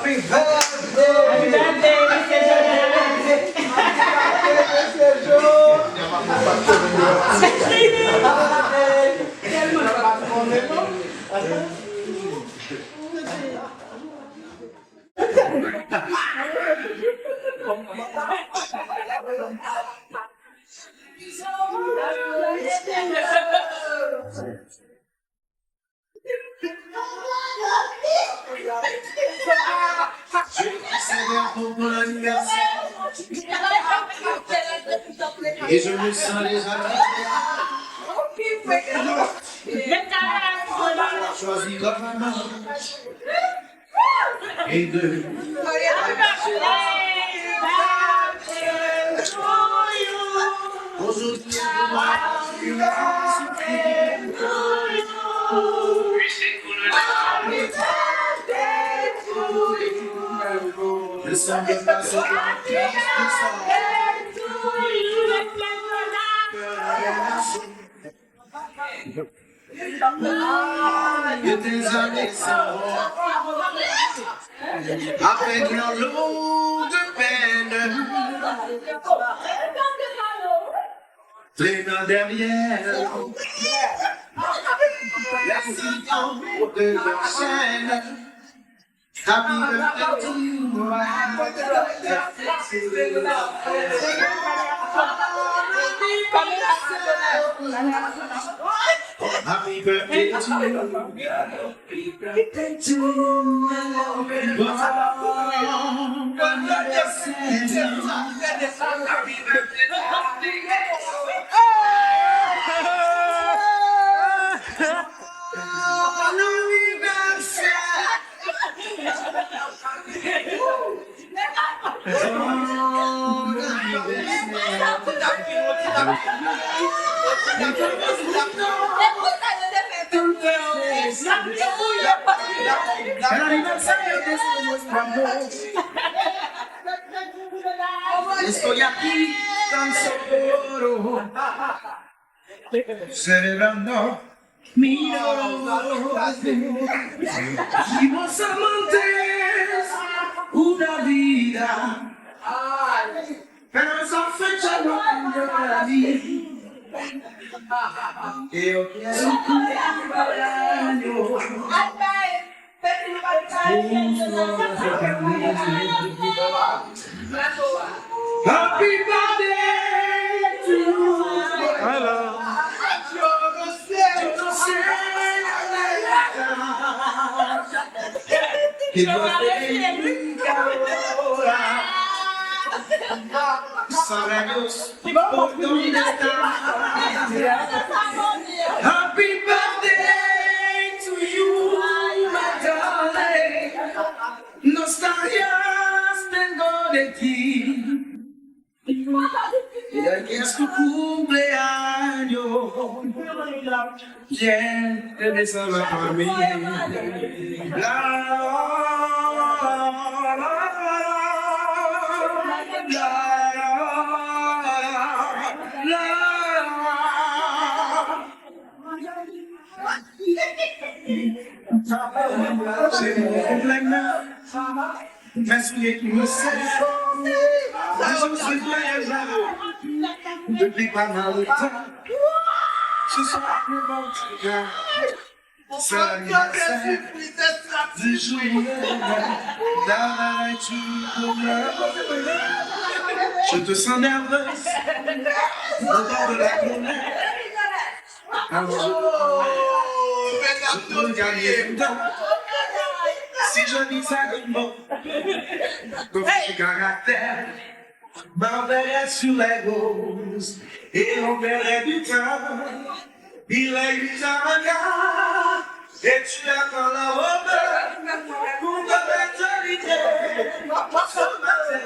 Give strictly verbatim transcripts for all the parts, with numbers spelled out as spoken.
Happy birthday! Happy birthday, mesye Joseph! Happy birthday, mesye Jo! Happy birthday! Tèlman nou pa t konnen, non? Je suis sévère pour ton anniversaire. Et je me sens déjà très fier. Choisi la maman. Et de Aujourd'hui, je sens le passé. De tes années sans rond, avec leur lot de peine, traînant derrière l'accident de leur chaîne. Happy birthday to you. Happy birthday to you. Happy birthday to you. Bon anniversaire. Bon anniversaire. Estoy aquí tan solo, celebrando mi love. Dimos amantes una vida, pero esa fecha no cambia para mí. Yo quiero cumpleaños. Happy birthday to you. Hello. Yo no sé, yo no sé. Que Dios te bendiga ahora. Sabrá Dios por dónde está. Happy birthday to you, my darling. Nostalgias tengo de ti. Y aquí es tu cumpleaños. Bien, te deseo la familia. La, la, la. Se yon konplèk nan. Mèsi pou resè. Mwen sou vwayaj la. Depi pa nan letan. Se sa mwen ba w ti ka. C'est l'anniversaire du jour. Là, là, là, tu pleures. Je te sens nerveuse. Au bord de la colère. Alors, je te regarde dedans. Si je dis ça comme mot, comme ce caractère, m'enverrai sur les roses et on verra du temps. Il est huit heures moins quart et tu attends la robe pour te mettre au lit. Ce matin,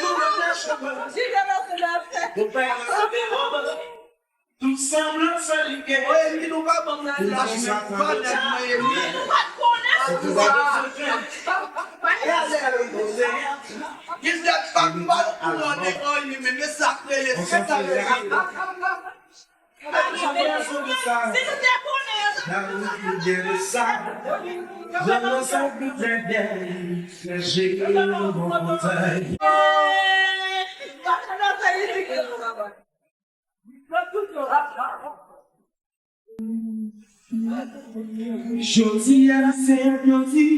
pour nous mettre à chemin, pour faire la robe. Tout semblant se li ke. Oye, ki nou pa ban nan la, men pa nèg mwen ye li. Ki se pa mal pou an de oye, men men sa k rele fèt avèk li. Si nou te konnen yo t Nan wout nou gen de sa. Zòn nan sa ki trè bèl. Chèche yon bon kontay. Jodi a se jodi,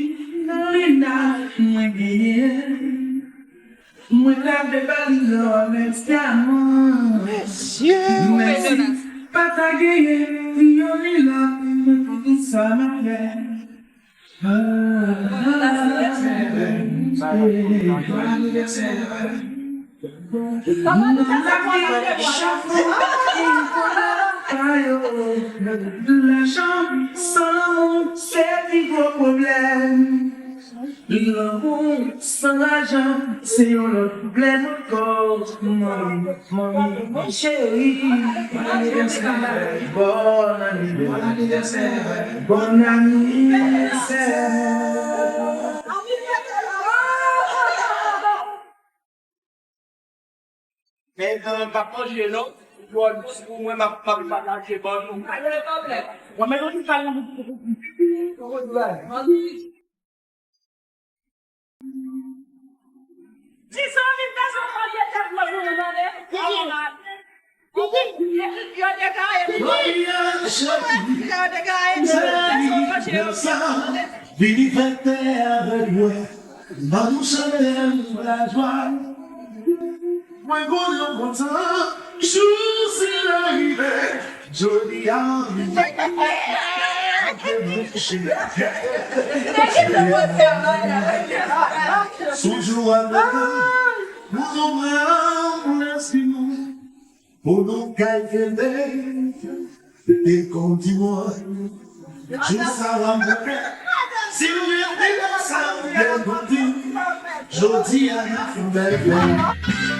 Lina, mwen genyen. Mwen ta vle ba li love, men sèlman. Mesye. Menm si pa ta genyen, yon love, mwen pou tout sa m ap fè. Ah, ah, ah, ah, ah. Bon anivèsè. Bon anivèsè. Lajan san lanmou se pi gwo pwoblèm. Lanmou san lajan se yon lòt pwoblèm ankò. Manmi, manmi, cheri, bon anivèsè. Bon anivèsè. Bon anivèsè. Men, men, m ap manje non. Twò dous pou mwen, m ap, m ap pataje ban nou. Mwen, men, nou tout pale nan bouch. Ti zanmi, pèsonn pa vye tèt mwen pou nou tande. Kiki. Kiki. Yo degaye m. Kiki. Yo degaye m. Pèsonn pa vye tèt mwen pou nou tande. Vini fete avèk mwen, ban nou chante lajwa. Mwen konnen w kontan, jou sila rive, jodi a. Sou jou a, nou pran pou lespri nou. Pou nou kay fete, te konn di mwen, jou sa w ap mwen. Si w rete konsa, ou te konn di, jodi a n ap fè bèl fèt.